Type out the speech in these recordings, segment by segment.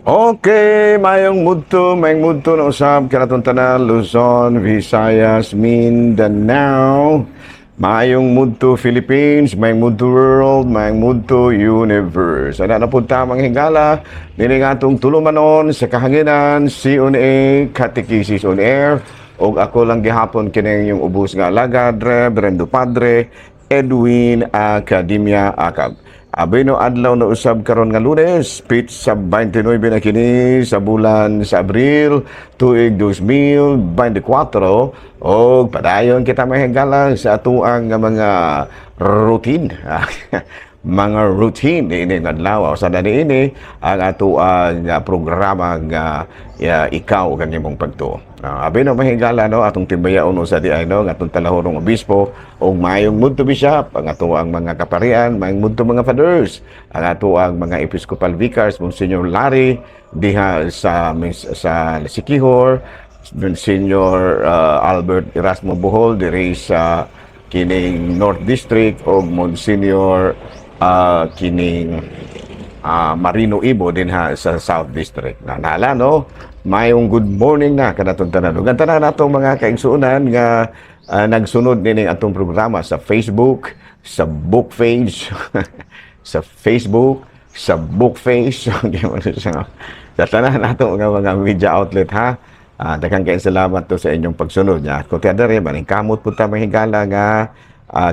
Okay, mayong mudto na usab kanatong tanan, Luzon, Visayas, Mindanao. Mayong mudto Philippines, mayong mudto world, mayong mudto universe. Ana na punta, mga higala, dini nga atong tulumanon sa kahanginan, CONA, Catechesis on Air, ug ako lang gihapon kining yung ubos nga alagad, Reverendo Padre Edwin Academia Acab. Abino adlaw na usab karon nga Lunes, petsa 29 na kini sa bulan sa Abril, tuig 2024, og padayon kita mahigala sa atuang nga mga routine. Mga routine ini nga adlaw sa dani ini ang atuang programa nga ikaw ug ang imong pagtuo. Abi no, mahigala, no, atong timbayaon no sa diay, no, ang atong talahorong obispo ug mayong mudto, bishop, ang atuang mga kaparian, mayong mudto, mga fathers, ang atuang mga episcopal vicars, Monsignor Larry diha sa Siquijor, Monsignor Albert Erasmo Bohol diri sa kining North District ug Monsignor kining Marino Ibo dinha sa South District. Na nala, no, mayong good morning na kanatong tanan. Ug ang tanan natong mga kaigsuonan nga nagsunod nining atong programa sa Facebook, sa book page, sa Facebook, sa book face, sa tanan nato nga mga media outlet ha. Daghang kayong salamat to sa inyong pagsunod niya. Kung tiada rin, maning kamot po ta, mahigala, nga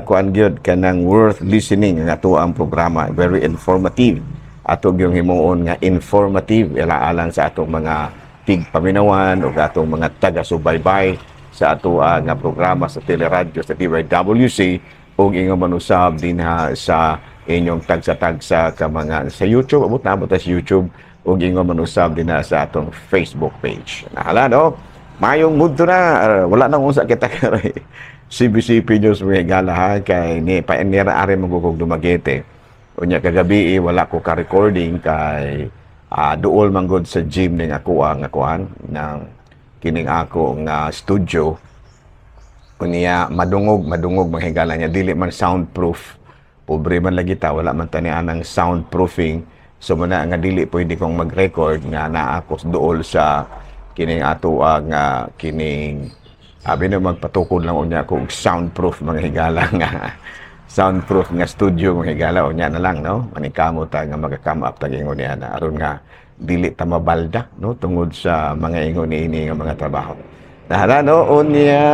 kuan gyud kanang worth listening nga ato ang programa, very informative. Ato gyung himuon nga informative ilaalang sa atong mga tigpaminawan o atong mga taga-subaybay sa ato nga programa sa teleradyo sa DYWC ug ingon man usab dinha sa inyong tagsa-tagsa ka mga sa YouTube, abot na abot ta sa YouTube ug ingon man usab dinha sa atong Facebook page. Nahala, no? Mayong mudto na, wala nang unsa kita karay CBCP News, mga higala, ha, kay ni pa nira ari magugog Dumaguete. Unya kagabi eh, wala ko ka-recording kay duol man gud sa gym ning ako ang akuan ng kining ako nga studio. Unya madungog madungog, mga higala, niya dili man soundproof. Pobre man lagi ta, wala man tani anang soundproofing. So muna nga dili pwede kong mag-record nga naa ako duol sa kining ato nga kining abi na magpatukod lang unya ko og soundproof, mga higala, nga soundproof nga studio, mga higala. Unya na lang, no, manikamo ta nga maka-come up tag ingon niya na aron nga dili ta mabalda, no, tungod sa mga ingon niini nga mga trabaho. Nahara, no, unya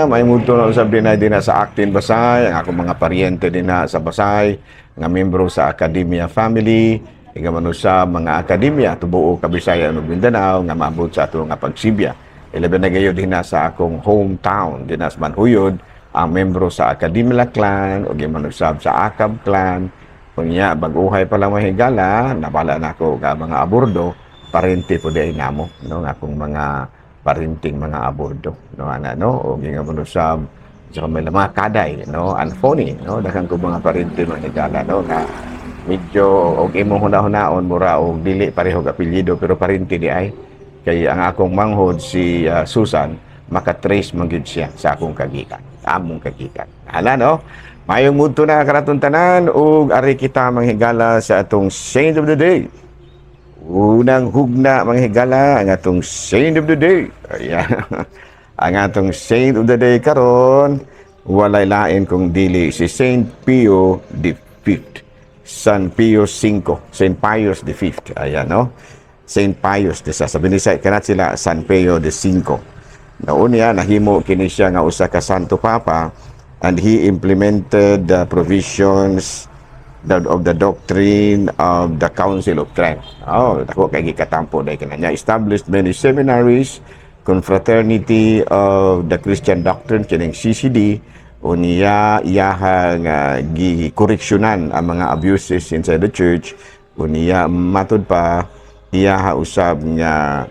may mudto na usab din na sa Actin Basay, ang akong mga paryente din na sa Basay nga membro sa Academia Family, ingon man usab mga akademya tubuo ka Bisaya ug Mindanao nga maabot sa ato nga pagsibya. Ilabi na gayo din na sa akong hometown din sa Manhuyod, ang membro sa Academia Clan ug ingon man usab sa Akab Clan. Unya bag-uhay pa lang, mahigala, nabala na ako nga mga abordo parente po di namo, no, nga akong mga parinting mga abordo, no, ana, no, ug ingon man usab sa may mga kaday, no, Anfoni, no, daghan ko mga parente, mga higala, no, nga medyo og imong huna-hunaon mura og dili pareho og apelyido pero parente di ay kay ang akong manghod si Susan, makatrace man gyud siya sa akong kagikan, among kagikan. Hala, no, mayong mudto na kanaton tanan ug ari kita, mga higala, sa atong saint of the day. Unang hugna, mga higala, ang atong saint of the day. Ayan. Ang atong saint of the day karon walay lain kung dili si Saint Pio the Fifth. San Pio V, Saint Pius the Fifth. Ayan, no? Saint Pius the sa Binisay kanat sila San Pio the Cinco. Naun niya nahimo kini siya nga usa ka Santo Papa and he implemented the provisions of the doctrine of the Council of Trent. Oh, dako kay gikatampo dai kana niya. Established many seminaries, Confraternity of the Christian Doctrine kining CCD. Unya iyaha nga gikoreksyonan ang mga abuses inside the church. Unya matud pa iyaha usab nga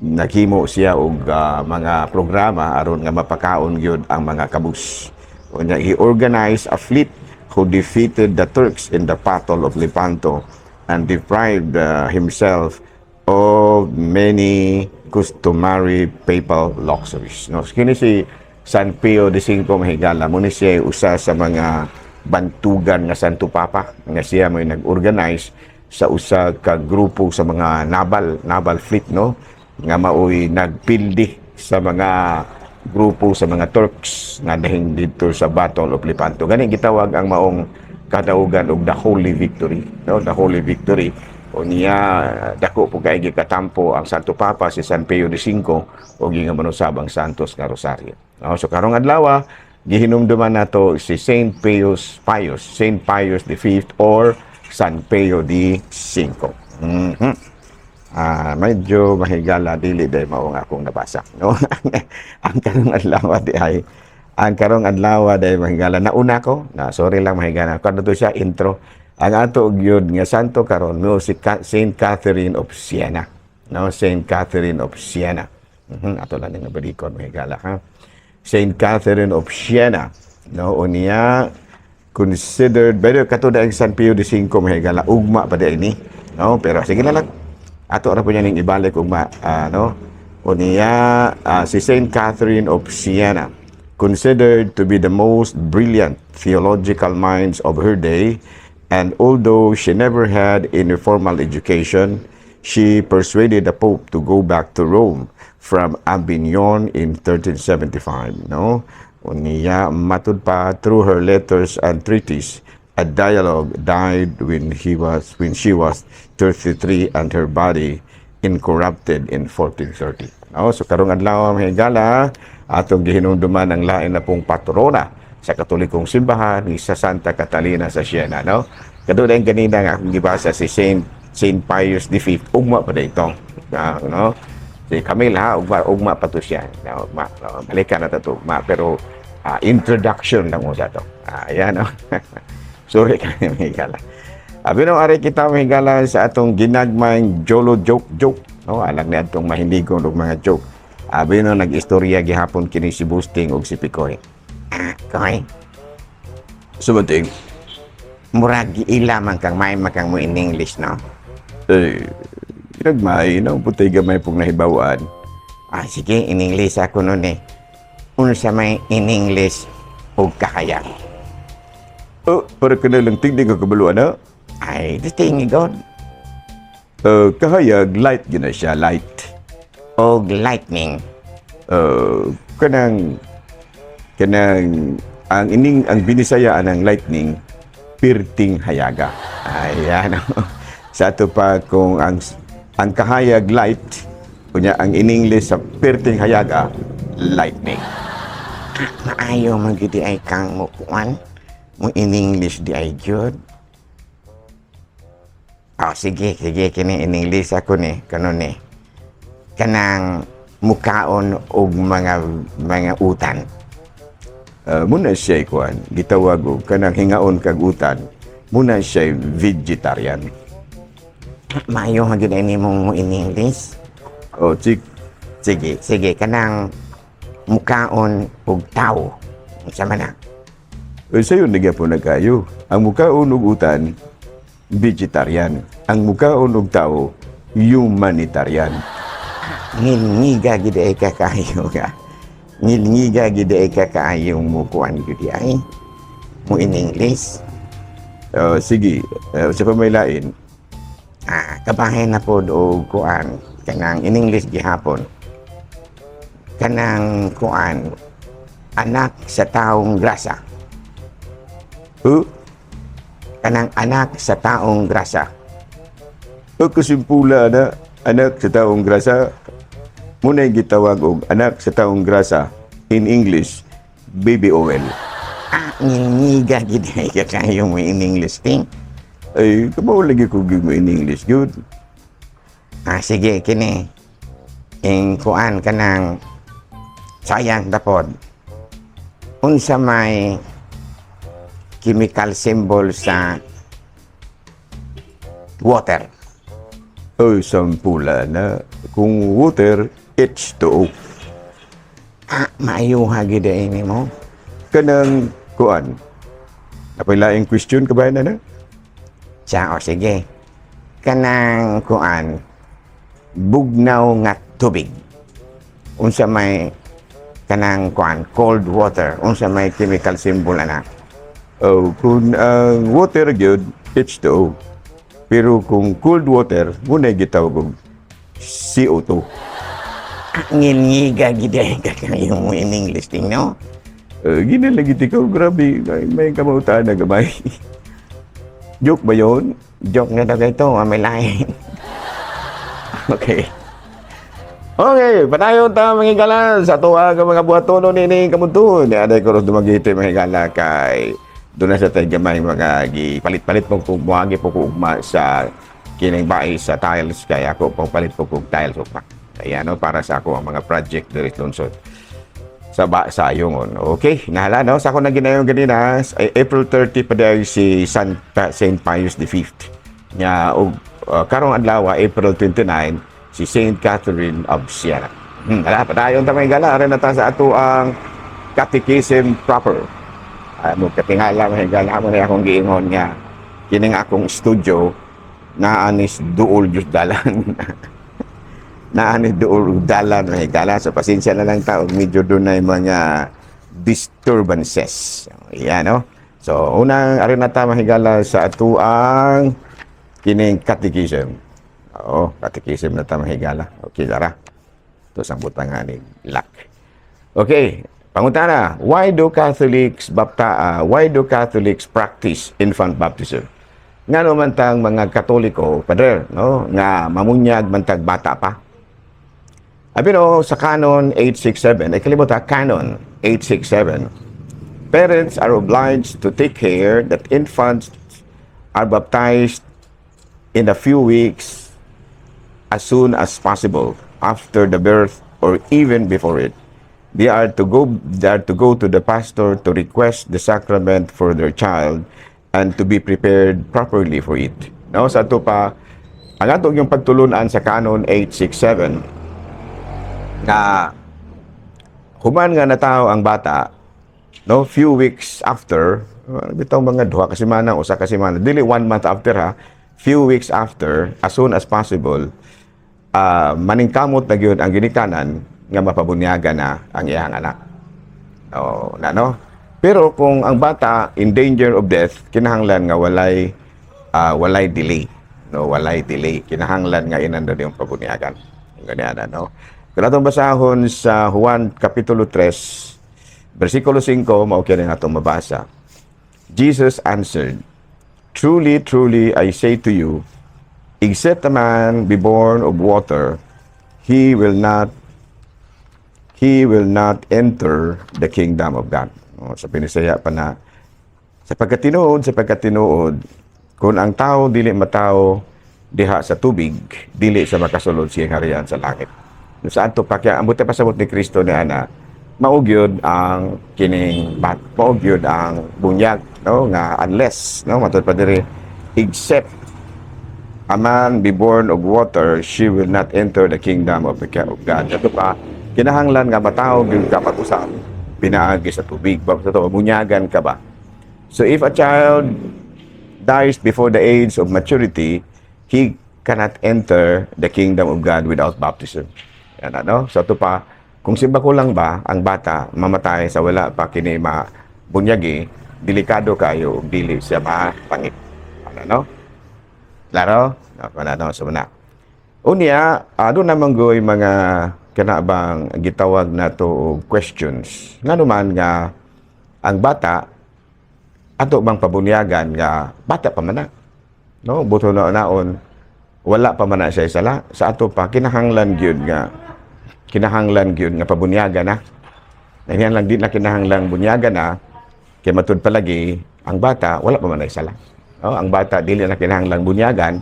naghimo siya og mga programa aron nga mapakaon gyud ang mga kabus. Unya he organized a fleet who defeated the Turks in the Battle of Lepanto and deprived himself of many customary papal luxuries. No, kini si San Pio de Cinco, mahigala, mo ni siya usa sa mga bantugan nga Santo Papa nga siya may nag-organize Sa usa ka grupo sa mga naval fleet, no, nga maoy nagpildi sa mga grupo sa mga Turks nga dahing didto sa Battle of Lepanto. Gani gitawag ang maong kadaugan og the Holy Victory, no, the Holy Victory. O niya dako po kay gikatampo ang Santo Papa, si San Pio V, ug giingon usab ang Santos nga Rosario. No, so karong adlaw gihinumduman nato si Saint Pius Pius, Saint Pius V or San Pio V. Ah, medyo mahigala, dili day mao nga akong nabasa, no? Ang karong adlaw di ay, ang karong adlaw day, mahigala, nauna ko na, sorry lang, mahigala. Kano to siya, intro. Ang ato gyud nga santo karon mo si Saint Catherine of Siena, no? Saint Catherine of Siena. Ato lang ning balikon, mahigala, ha. Saint Catherine of Siena, no? Unya considered by the kato ang San Pio V, mahigala, ugma pa di ini, no? Pero sige na lang, ato ra po niya ning ibalik ugma, no? Unya si Saint Catherine of Siena, considered to be the most brilliant theological minds of her day, and although she never had any formal education, she persuaded the Pope to go back to Rome from Avignon in 1375, no? Unya matud pa through her letters and treatise a dialogue, died when she was 33 and her body incorrupted in 1430. No, so karong adlaw, mga higala, atong gihinumduman ang lain na pong patrona sa Katolikong Simbahan ni sa Santa Catalina sa Siena, no? Kadto ganina nga akong gibasa, si Saint Pius V, ugma pa ito. No? Si Camille ha, ugma, ugma pa to siya. No, ugma, no, balikan na to ugma, pero introduction lang mo sa to. Ayan, no? Sorry kami, mga higala. Abi no, ari kita, mga higala, sa atong ginagmayng Jolo joke joke. No, alang ni atong mahindigon og mga joke. Abi no, nag-istorya gihapon kini si Busting og si Pikoy. Ah, Koy, Sumanting, murag giila man kang may makang mo in English, no? Eh, ginagmay, no, putay gamay pong nahibawaan. Ah, sige, in English ako nun eh. Unsa may in English og kahayag? Oh, para ka na lang tigdi ka kabaluan, ha? Ay, di tingi god. Kahayag, light gina siya, light. Og lightning? Kanang, ang ining, ang binisayaan ng lightning, pirting hayaga. Ayan. Sa ato pa kung ang kahayag light, kunya ang in English sa pirting hayaga, lightning. Maayo man gyud ay kang mo kuan. Mo in English di ay gyud. Ah, sige, sige, kini in English ako ni, kanon ni. Kanang mukaon og mga utan. Muna siya kuan, gitawag og kanang hingaon kag utan, muna siya vegetarian. Maayo man gyud ay nimo mo in English. Oh, chik, Sige, sige, kanang mukaon og tao. Unsa man na? Eh, sayo na gyapon na kayo. Ang mukaon og utan, vegetarian. Ang mukaon og tao, humanitarian. Ngilngiga gid ay ka kaayo ka. Ngilngiga gid ay ka kaayo mo kuan gid ay. Mo in English. Sige, sa pa may lain? Ah, kabahin na pod og kuan kanang in English gihapon. Kanang kuan, anak sa taong grasa. Oh, Kanang anak sa taong grasa. Oh, kasimpula na, anak sa taong grasa. Muna gitawag og anak sa taong grasa in English, baby oil. Ah, ngilngiga gid ay ka kaayo mo in English ting. Ay, kabaw lagi ko gyud mo in English, good. Ah, sige, kini. Ing kuan kanang sayang dapod. Unsa may chemical symbol sa water? Oy, sampula na. Kung water, H2O. Ah, maayuha gid ay nimo. Kanang kuan. Napay laing question ka ba na na? Siya, o sige. Kanang kuan, bugnaw nga tubig. Unsa may kanang kuan, cold water. Unsa may chemical symbol ana? Oh, kung ang water gyud, H2O. Pero kung cold water, mao na gitawag og CO2. Ngilngiga gid ay kakayo mo in English ting, no? Gina lagi ikaw, grabe. May kamautaan na gamay. Joke ba yun? Joke na daw ito, may lain. Okay. Okay, padayon ta, mga higala, sa tuwa nga mga buhatono nini kamuntuon. Ni aday ko ros Dumaguete, mga higala, kay doon na sa tayo gamay mga gipalit-palit po kung muagi po ko ugma sa kining bahay sa tiles kay ako pong palit po kog tiles ugma. Ayan no, para sa ako ang mga project diri sa lungsod sa ba sa ayungon. Okay, nahala no sa ako na ginayon ganina ay April 30 pa daw si Saint Pius V. Nya og karong adlaw, April 29, si Saint Catherine of Siena. Ala, padayon ta, mga higala, aron na ta sa ato ang catechism proper. Ay mo katingala, mga higala, mo na akong giingon nga kining akong studio naanis duol jud dalan. Naani duol ug dalan, mga higala. So pasensya na lang ta og medyo dunay mga disturbances. Yan no. So unang aron na ta, mga higala, sa atuang kining catechism. Oo, catechism na ta, mga higala. Okay, tara. Ito sang butang ni lock. Okay, pangutana, why do Catholics practice infant baptism? Ngano man tang mga Katoliko, Padre, no, nga mamunyag man tag bata pa? Abi no, sa Canon 867, ay kalimot ha, Canon 867. Parents are obliged to take care that infants are baptized in a few weeks as soon as possible after the birth or even before it. They are to go to the pastor to request the sacrament for their child and to be prepared properly for it. No, sa ato pa ang ato yung pagtulunan sa Canon 867 nga human nga natawo ang bata, no, few weeks after, bitaw mga 2 ka semana, 1 ka semana, dili one month after ha, few weeks after, as soon as possible, maningkamot na gyud ang ginikanan nga mapabunyagan na ang iyang anak. O, na no? Pero kung ang bata in danger of death, kinahanglan nga walay delay. No, walay delay. Kinahanglan nga inando yung pabunyagan. Ganyan ano. Kung atong basahon sa Juan Kapitulo 3, versikulo 5, mao kini atong mabasa. Jesus answered, "Truly, truly, I say to you, except a man be born of water, he will not enter the kingdom of God." O, sa Binisaya pa na, sapagkat tinuod, kung ang tao dili matawo diha sa tubig, dili sa makasulod sa harian sa langit. No, sa ato pa kaya ang buti pasabot ni Kristo ni ana, mao gyud ang kining bat, mao gyud ang bunyag, no, nga unless, no, matud pa diri, except a man be born of water, she will not enter the kingdom of God. Ito pa, kinahanglan nga matawo gyud ka pag-usab pinaagi sa tubig. Ba sa to, bunyagan ka ba? So if a child dies before the age of maturity, he cannot enter the kingdom of God without baptism. Yan ano? So ito pa, kung simbako lang ba ang bata mamatay sa wala pa kini mabunyagi, delikado kayo ug dili siya mapangit. Ano no? Klaro? No, ano, so na. Unya, ano naman goy mga kana bang gitawag nato og questions. Ngano man nga ang bata ato bang pabunyagan nga bata pa man na? No, buto na naon wala pa man na siya sala. Sa ato pa kinahanglan gyud nga pabunyagan na. Ganyan lang, di na kinahanglan bunyagan na kay matud palagi ang bata wala pa man ay sala. No, ang bata dili na kinahanglan bunyagan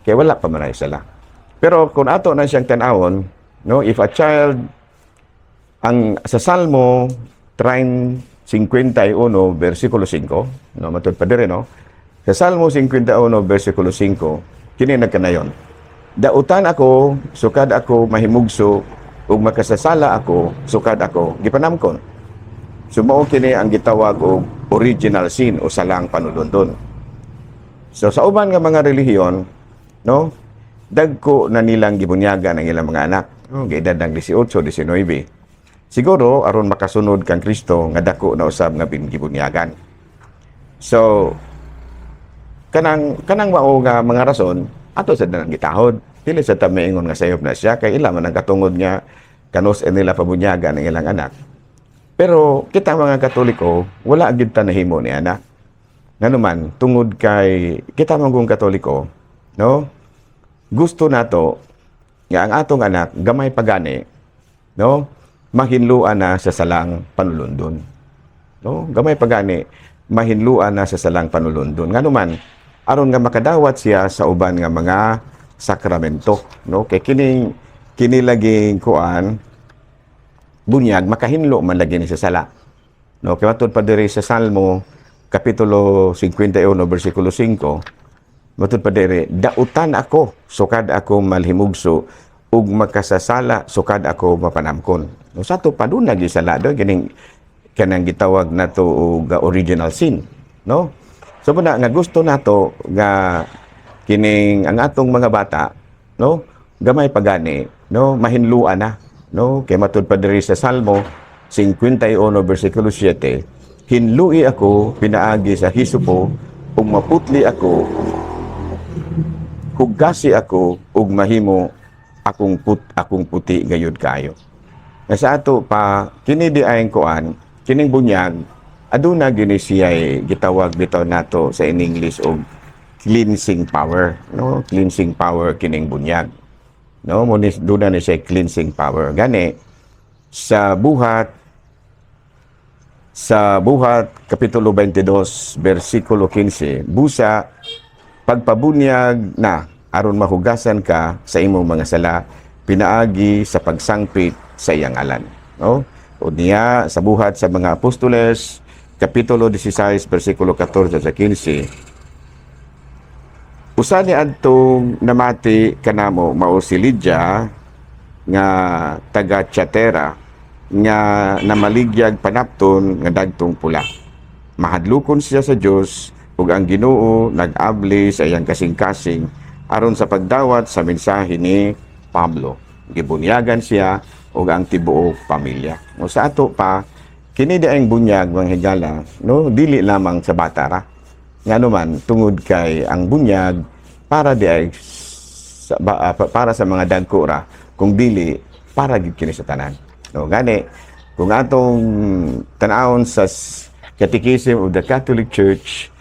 kay wala pa man ay sala. Pero kung ato na siyang tan-awon, no, if a child ang sa Salmo 51 versikulo 5, no, matud pa diri no. Sa Salmo 51 versikulo 5, kini nagkanayon. Dautan ako sukad ako mahimugso ug makasasala ako sukad ako gipanamkon. So mao kini ang gitawag og original sin o salang panulundon. So sa uban nga mga relihiyon, no, dagko na nilang gibunyagan ang ilang mga anak. No, gaedad ng 18, 19. Siguro aron makasunod kang Kristo nga dako na usab nga gibunyagan. So Kanang kanang mao nga mga rason ato sa nang gitahod. Dili sa ta maingon nga sayop na siya kay ila man ang katungod nga kanus nila pabunyagan ang ilang anak. Pero kita mga Katoliko, wala gid ta nahimo ni ana. Nganuman, tungod kay kita man kung Katoliko, no? Gusto nato nga ang atong anak gamay pagani, no? Mahinluan na sa salang panulundon. No? Gamay pagani mahinluan na sa salang panulundon. Nganuman, aron nga makadawat siya sa uban nga mga sakramento, no? Kay kining kini laging kuan bunyag makahinlo man lagi ni sa sala. No, kay matud pa diri sa Salmo kapitulo 51 bersikulo 5, matud pa diri, "Dautan ako sukad ako malhimugso ug makasasala sukad ako mapanamkon." No, sa ato pa duna gyud sala do, kining kanang gitawag nato og original sin, no? So muna nga gusto nato nga kining ang atong mga bata, no, gamay pagani, no, mahinluan na, no? Kay matud pa diri sa Salmo 51 bersikulo 7, "Hinlui ako pinaagi sa hisopo ug maputli ako, hugasi ako ug mahimo akong puti gayud kayo." Nga sa ato pa kini di ay kuan kining bunyag aduna gini siya gitawag bitaw nato sa in English og cleansing power, no? Cleansing power kining bunyag, no? Mo ni duna ni siya cleansing power. Gani sa Buhat kapitulo 22 bersikulo 15, "Busa pagpabunyag na aron mahugasan ka sa imong mga sala pinaagi sa pagsangpit sa iyang ngalan," no? O niya sa Buhat sa mga Apostoles kapitulo 16 bersikulo 14 sa 15, "Usa ni adtong namati kanamo mao si Lydia nga taga Tiatira nga namaligyag panapton nga dagtong pula. Mahadlokon siya sa Dios ug ang Ginoo nag-abli sa iyang kasing-kasing aron sa pagdawat sa mensahe ni Pablo. Gibunyagan siya ug ang tibuok pamilya." O sa ato pa kini di ang bunyag, mga higala, no, dili lamang sa bata ra. Ngano man, tungod kay ang bunyag para di ay para sa mga dagko ra, kung dili para gid kini sa tanan. No, gani kung atong tan-awon sa Catechism of the Catholic Church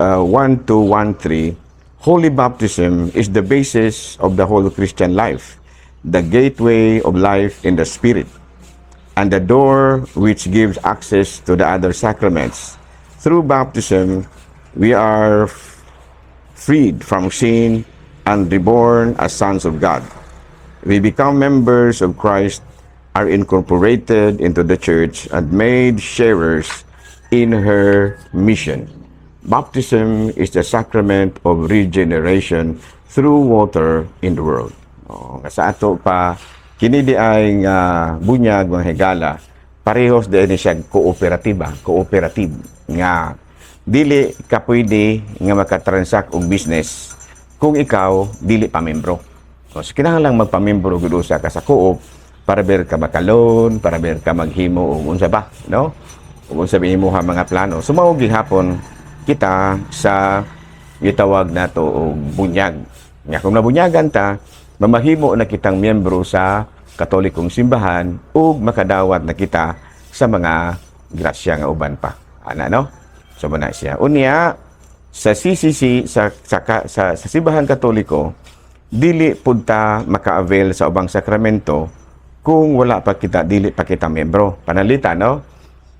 1213, "Holy Baptism is the basis of the whole Christian life, the gateway of life in the Spirit, and the door which gives access to the other sacraments. Through baptism, we are freed from sin and reborn as sons of God. We become members of Christ, are incorporated into the Church, and made sharers in her mission. Baptism is the sacrament of regeneration through water in the world." Oh, nga sa ato pa kini di ay nga bunyag, mga higala, parehos di ni siya kooperatiba, cooperative nga dili ka pwede nga makatransact og business kung ikaw dili pa membro. So, kinahanglan magpamembro gud usa ka sa co-op para ber ka maka-loan, para ber ka maghimo og unsa ba, no? Ug unsa ba imuha mga plano. So mao gihapon kita sa gitawag nato og bunyag. Nga kung nabunyagan ta, mamahimo na kitang miyembro sa Katolikong simbahan ug makadawat na kita sa mga grasya nga uban pa. Ana, no? So mao siya. Unya sa CCC sa simbahan Katoliko, dili pud ta maka-avail sa ubang sakramento kung wala pa kita, dili pa kita membro. Panalitan, no?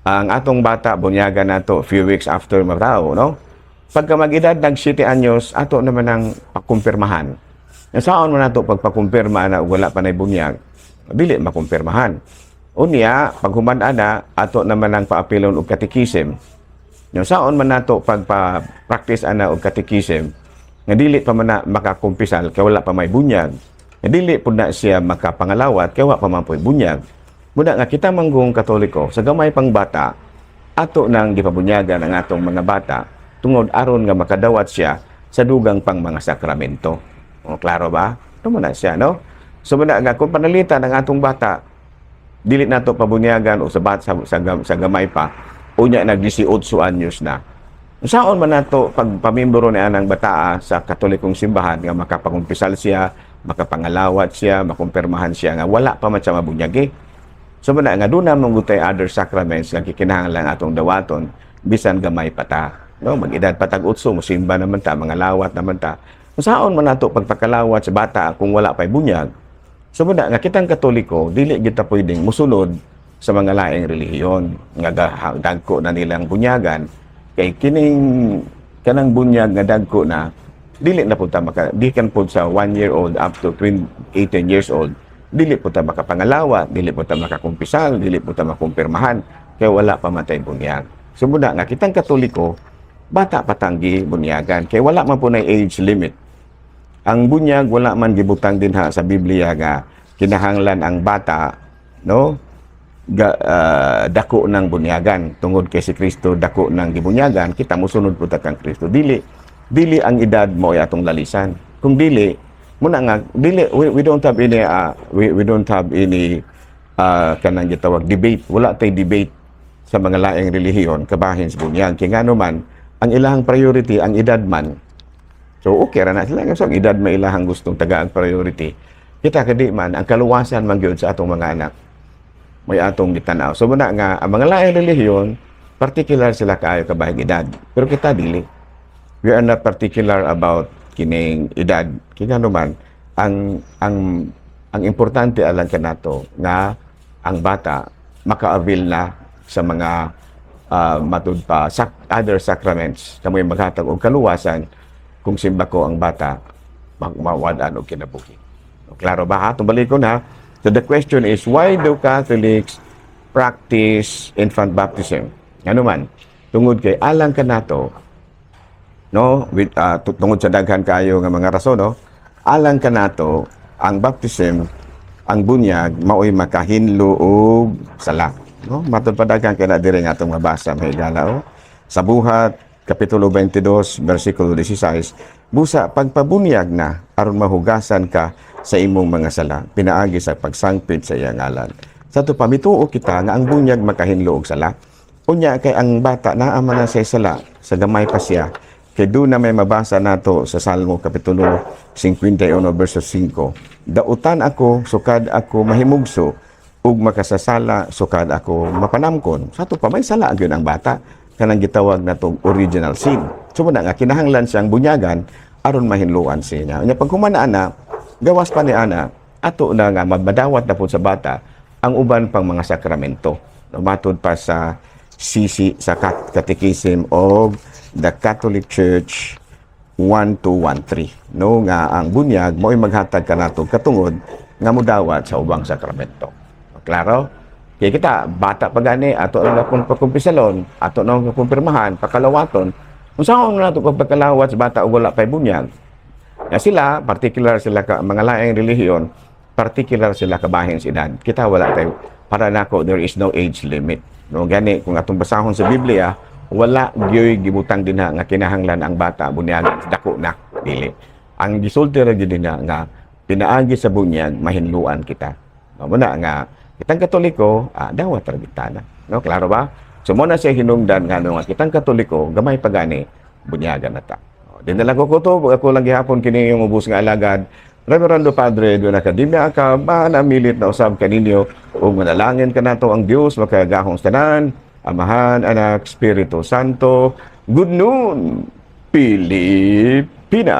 Ang atong bata bunyagan nato few weeks after matao, no? Pagka mag-edad nag 7 anyos, ato naman ang pakumpirmahan. Saon man nato pagpakumpirma na wala pa nay bunyag? Dili makumpirmahan. Unya, pag human ana, ato naman ang paapilon og catechism. Yung saon man nato pagpa-practice ana og catechism nga dili pa man na makakumpisal kay wala pa may bunyag? Nga dili pud na siya makapangalawat kay wa pa man po'y bunyag. Muna nga kita manggong Katoliko, sa gamay pang bata, ato nang gipabunyagan ang atong mga bata tungod aron nga makadawat siya sa dugang pang mga sakramento. O, klaro ba? Ito mo na siya, no? So muna nga kung panalitan ang atong bata, dili nato pabunyagan o sa bat sa gamay pa, unya nag 18 anyos na. Saon man nato pag pamimbro ni anang bataa sa Katolikong simbahan nga makapakumpisal siya, makapangalawat siya, makumpirmahan siya nga wala pa man siya mabunyag eh? So muna nga duna man gud tay other sacraments nga gikinahanglan atong dawaton bisan gamay pa ta. No, mag-edad pa tag 8, musimba naman ta, mangalawat naman ta. Saon man nato pagpakalawat sa bata kung wala pa'y bunyag? So muna nga kitang Katoliko, dili kita pwedeng musunod sa mga laing relihiyon nga dagko na nilang bunyagan, kay kining kanang bunyag nga dagko na, dili na pud ta maka, gikan pud sa 1 year old up to 20, 18 years old, dili pud ta makapangalawat, dili pud ta makakumpisal, dili pud ta makumpirmahan kay wala pa man tay bunyag. So muna nga kitang Katoliko, bata pa tang gibunyagan kay wala man pud nay age limit ang bunyag. Wala man gibutang dinha sa Biblia nga kinahanglan ang bata, no, dako ng bunyagan. Tungod kay si Kristo dako ng gibunyagan, kita mosunod pud ta kang Kristo. Dili, dili ang edad mo ay atong lalisan. Kung dili muna nga dili, we don't have any we don't have any kanang gitawag debate. Wala tay debate sa mga laing relihiyon kabahin sa bunyag, kay ngano man ang ilahang priority ang edad man. So okay ra na sila. So ang edad may ilahang gustong tagaan priority. Kita kadi man, ang kaluwasan man gyud sa atong mga anak may atong gitanaw. So muna nga ang mga laing relihiyon, particular sila kaayo kabahing edad. Pero kita dili. We are not particular about kining edad. Kay ngano man ang importante alang kanato nga ang bata maka-avail na sa mga matud pa other sacraments kamoy maghatag og kaluwasan kung simbako ang bata mawad-an og kinabuhi. O, klaro ba ha? Tumbalik ko na. So the question is, why do Catholics practice infant baptism? Ano man, tungod kay alang kanato, no, with, tungod sa daghan kayo nga mga rason, no, alang kanato, ang baptism, ang bunyag, maoy makahinlo og sala. No? Matod pa daghan kay na diri nga atong mabasa, mga higala, oh. Sa Buhat, Kapitulo 22, versikulo 16, busa pagpabunyag na aron mahugasan ka sa imong mga sala, pinaagi sa pagsangpit sa iyang ngalan. Sa ato pa, mituo kita nga ang bunyag makahinlo og sala. Unya kay ang bata naa man na sa sala, sa gamay pa siya. Kay duna may mabasa nato sa Salmo Kapitulo 51 verso 5. "Dautan ako sukad ako mahimugso ug makasasala sukad ako mapanamkon." Sa ato pa, may sala gyud ang bata, kanang gitawag natong original sin. So muna nga kinahanglan siyang bunyagan aron mahinluan siya. Unya pag humana ana, gawas pa ni ana, ato na nga madawat na pud sa bata ang uban pang mga sakramento. No, matud pa sa CC sa Catechism of the Catholic Church 1213, no, nga ang bunyag mo'y maghatag kanato katungod nga mudawat sa ubang sakramento. Klaro? Kaya kita, bata pa gani, ato na pong pagkumpisalon, ato na pong kumpirmahan, pakalawaton. Kung saan na nato pagpakalawat sa bata o wala pa'y bunyag? Ya sila, particular sila ka, mga laing relihiyon, particular sila kabahin sa edad. Kita wala tayo, para nako there is no age limit. No, gani kung atong basahon sa Biblia, wala gyoy gibutang dinha nga kinahanglan ang bata bunyagan dako na, dili. Ang gisulti ra gyud dinha nga pinaagi sa bunyag mahinluan kita. No, muna nga kitang Katoliko, dawat ra kita na. No, klaro ba? So mo na siya hinungdan nga no nga kitang Katoliko gamay pa gani bunyagan na ta. O, di na lang ko kutob, ako lang gihapon kini yung ubos nga alagad. Reverendo Padre Edwin Academia ka, manamilit na usab kaninyo ug manalangin kanato ang Dios makagagahong tanan, Amahan, Anak, Espiritu Santo. Good noon, Pilipinas.